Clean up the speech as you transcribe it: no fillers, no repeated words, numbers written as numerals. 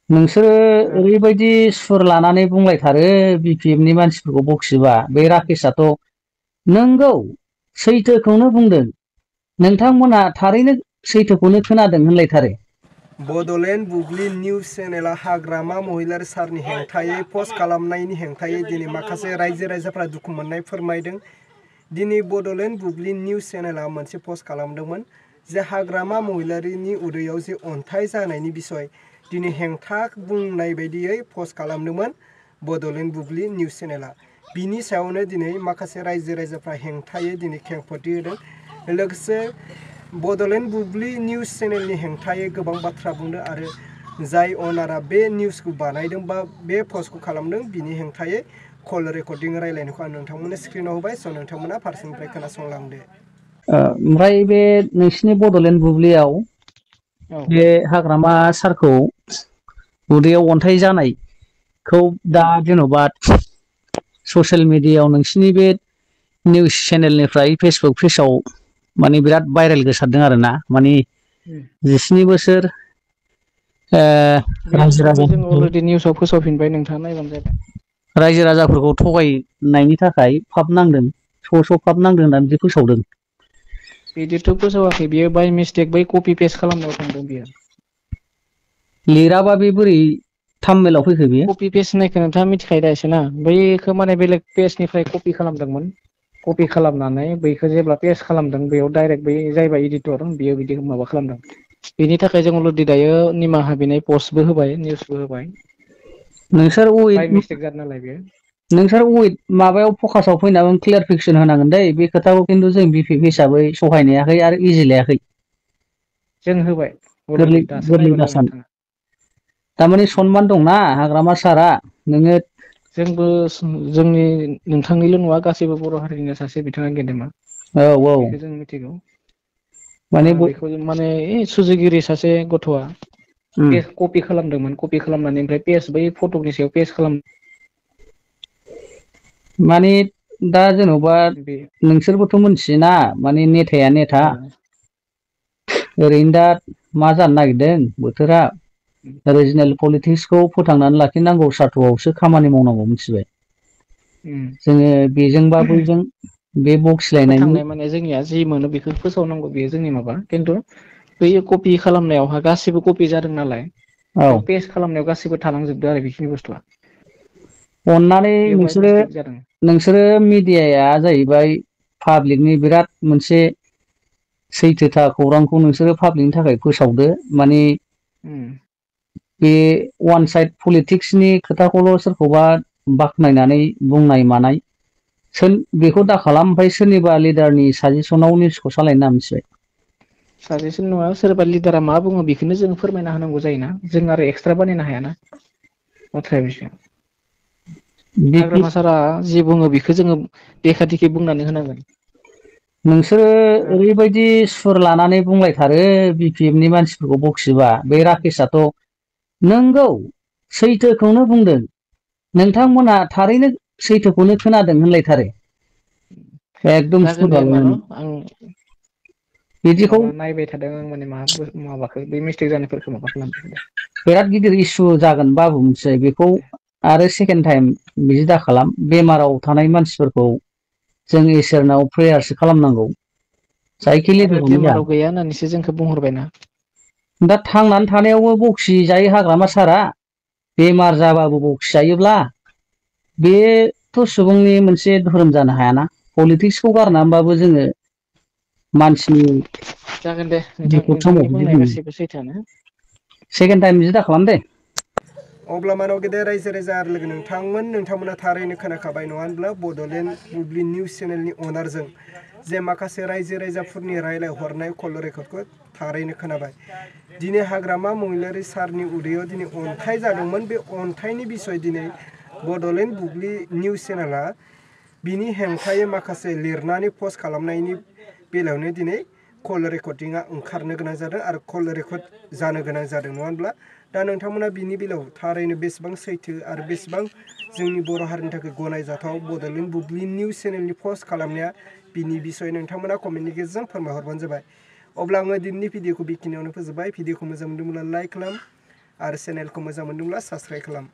नोंसोरो ओरैबायदि सुर लानानै बुंलायथारो बिपिएफनि मानसिफोरखौ बखिबा बे राकेशआथ' नंगौ सैथोखौनो बुंदों नोंथांमोना थारैनो सैथोखौनो खोनादों होनलायथारो। बड'लेण्ड बुब्लि निउज चेनेला हाग्रामा महिलारि सारनि हेंथायै पस्ट खालामनायनि हेंथायै दिनै माखासे रायजो राजाफ्रा दुखु मोननाय फोरमायदों। दिनै बड'लेण्ड बुब्लि निउज चेनेला मोनसे पस्ट खालामदोंमोन जे हाग्रामा महिलारिनि उदैयाव जे अन्थाइ जानायनि बिसय दिनै हेंथा बुंनाय बायदियै पस्ट खालामदोंमोन बड'लेण्ड बुब्लि निउज चेनेला। बिनि सायावनो दिनै माखासे रायजो राजाफ्रा हेंथायै दिनै खेंफोरथि होदों। लोगोसे बड'लेण्ड बुब्लि निउज चेनेलनि हेंथायै गोबां बाथ्रा बुंदों आरो जाय अनारा बे निउसखौ बानायदों बा बे पस्टखौ खालामदों बिनि हेंथायै कल रेकर्डिं रायलायनायखौ आं नोंथांमोननो स्क्रिनाव होबाय स' नोंथांमोना फारसेनिफ्राय खोनासंलांदो। ओमफ्राय बे नोंसिनि बड'लेण्ड बुब्लियाव औ बे हाग्रामा सारखौ उदैयाव अन्थाइ जानायखौ दा जेन'बा ससियेल मिडियायाव नोंसिनि बे निउस चेनेलनिफ्राय फेसबुक पेजाव माने बिराद भाइरेल गोसारदों आरो ना माने 17 बोसोर बे रायजो बुस्थुखौ जों राजाफोरखौ अलरेडि निउसाव फोसावफिनबाय नोंथाङा नायबानो जाबाय। रायजो राजाफोरखौ थगायनायनि थाखाय फाब नांदों स' फाब नांदों होननानै बिदि फोसावदों। बिदिथ' फोसावाखै बियो बाय मिस्टेक बै कपि पेस्ट खालामनायाव थांदों बियो। लिराबा बे बोरै थाममेलाव फैखो बेयो? कपि पेस्ट होननायखौ नोंथाङा मिथिखायो दा एसे ना बैखौ माने बेलेग पेजनिफ्राय कपि खालामदोंमोन। कपि खालामनानै बैखौ जेब्ला पेस्ट खालामदों बेयाव डाइरेक्ट बै जायबा इडिटर बियो बिदि माबा खालामदों। बेनि थाखाय जों अलरेडि दायो निमाहा बिनाय पस्टबो होबाय निउसबो होबाय। नोंसोर बाय मिस्टेक जादों नालाय बेयो नोंसोर उइथ माबायाव फकासाव फैनानै क्लियारफिकेसन होनांगोन दै बे खोथाखौ खिन्थु जों बिपिएफ हिसाबै सहायनो हायाखै आरो इजि लायाखै। जों होबाय गोरलै अलरेडि दासो गोरलै नायबानो जाबाय बासान नोंथाङा। थारमाने सनमान दंना हाग्रामा सारा नोङो जोंबो जोंनि नोंथांनिल' नङा गासैबो बर' हारिनिनो सासे बिथाङा गेदेमा। औ औ बेखौ जों मिथिगौ दा माने बेखौ माने सुजुगिरि सासे गथ'आ उम कपि खालामदोंमोन कपि खालामनानै ओमफ्राय पेज बै फटकनि सायाव पेस्ट खालाम माने दा जेन'बा बे नोंसोरबोथ' मिथियोना माने नेथाया नेथा औ ओरैनो दा मा जानो नागिरदों बोथोरा रिजिनेल पलिटिक्सखौ फोथांनानै लाखिनांगौ सार्थ'आवसो खामानि मावनांगौ मिथिबाय। जोङो बेजोंबा बैजों बे बखिलायनायनि फोथांनाय माने जोंनिया जि मोनो बेखौ फोसावनांगौ बेयो जोंनि माबा खिन्थु बैयो कपि खालामनायावहा गासिबो कपि जादों नालाय औ बेयाव पेस्ट खालामनायाव गासिबो थालांजोबदों आरो बेखिनि बुस्थुआ। अननानै बेयाव बाय नोंसोरो मिस्टेक जादों नोंसोरो मिडियाया जाहैबाय पाब्लिकनि बिराद मोनसे सैथोथा खौरांखौ नोंसोरो पाब्लिकनि थाखाय फोसावदो माने उम बे वान साइड पलिटिक्सनि खोथाखौल' सोरखौबा बाख्नायनानै बुंनाय मानाय बेखौ दा खालाम ओमफ्राय सोरनिबा लिडारनि साजेसनाव निउसखौ सालायनो नाङा मिथिबाय। साजेसन नङा सोरबा लिडारा मा बुङो बेखौनो जों फोरमायना होनांगौ जायोना जों आरो एक्सट्रा बानायनो हायाना। बाथ्राया बिसो बिदि हाग्रामा सारा जि बुङो बेखौ जोङो देखा दिेखि बुंनानै होनांगोन। नोंसोरो ओरैबायदि सुर लानानै बुंलायथारो बिपिएफनि मानसिफोरखौ बखिबा बे राकेशआथ' नंगौ सैथोखौनो बुंदों नोंथांमोना थारैनो सैथोखौनो खोनादों होनलायथारो। एकदम जागोन सुर दे होमबा न' लालायनानै आं बिदिखौ माबा नायबाय थादों आं माने माबाखौ बे मिस्टेक जानायफोरखौ माबा खालामदों दे। बिराद गिदिर इसु जागोन बाबु मिथिबाय बेखौ दे आरो सेकेणड टाइम बिदि दा खालाम बेमाराव थानाय मानसिफोरखौ जों इसोरनाव प्रेयारसो खालामनांगौ। जायखि आरो लेभेलावनो जा बेमाराव गैया होननानैसो जोंखौ बुंहरबायना। दा थांनानै थानायावबो बखि जायो हाग्रामा सारा बेमार जाबाबो बखिजायोब्ला बेथ' सुबुंनि मोनसे धोरोम जानो हायाना पलिटिक्सखौ गारनानैबाबो जोङो मानसिनि जागोन दे नोंथां बिपद समाव नोंथांनि बिदि बुंनाया बुङो गासैबो सैथोआनो। सेकेण्ड टाइम बिदि दा खालाम दे। अब्ला मानाव गेदेर रायजो राजा आरो लोगो नोंथांमोना थारैनो खोनाखाबाय नङा होनब्ला बड'लेण्ड बुब्लि निउस चेनेलनि अनारजों जे माखासे रायजो राजाफोरनि रायज्लायहरनाय कल रेकर्डखौ थारैनो खोनाबाय। दिनै हाग्रामा महिलारि सारनि उदैयाव दिनै अन्थाइ जादोंमोन बे अन्थाइनि बिसय दिनै बड'लेण्ड बुब्लि निउस चेनेला बिनि हेंथायै माखासे लिरनानै पस्ट खालामनायनि बेलायावनो दिनै कल रेकर्डिंआ ओंखारनो गोनां जादों आरो कल रेकर्ड जानो गोनां जादों नङा होनब्ला दा नोंथांमोना बिनि बेलायाव थारैनो बेसेबां सैथो आरो बेसेबां जोंनि बर' हारिनि थाखाय गनायजाथाव बड'लेण्ड बुब्लि निउस चेनेलनि पस्ट खालामनाया बिनि बिसय नोंथांमोना कमेन्टनि गेजेरजों फोरमायहरबानो जाबाय। अब्ला आङो दिनैनि भिडिअखौ बेखिनियावनो फोजोबबाय भिडिअखौ मोजां मोनदोंब्ला लाइक खालाम आरो चेनेलखौ मोजां मोनदोंब्ला साबस्क्राइब खालाम।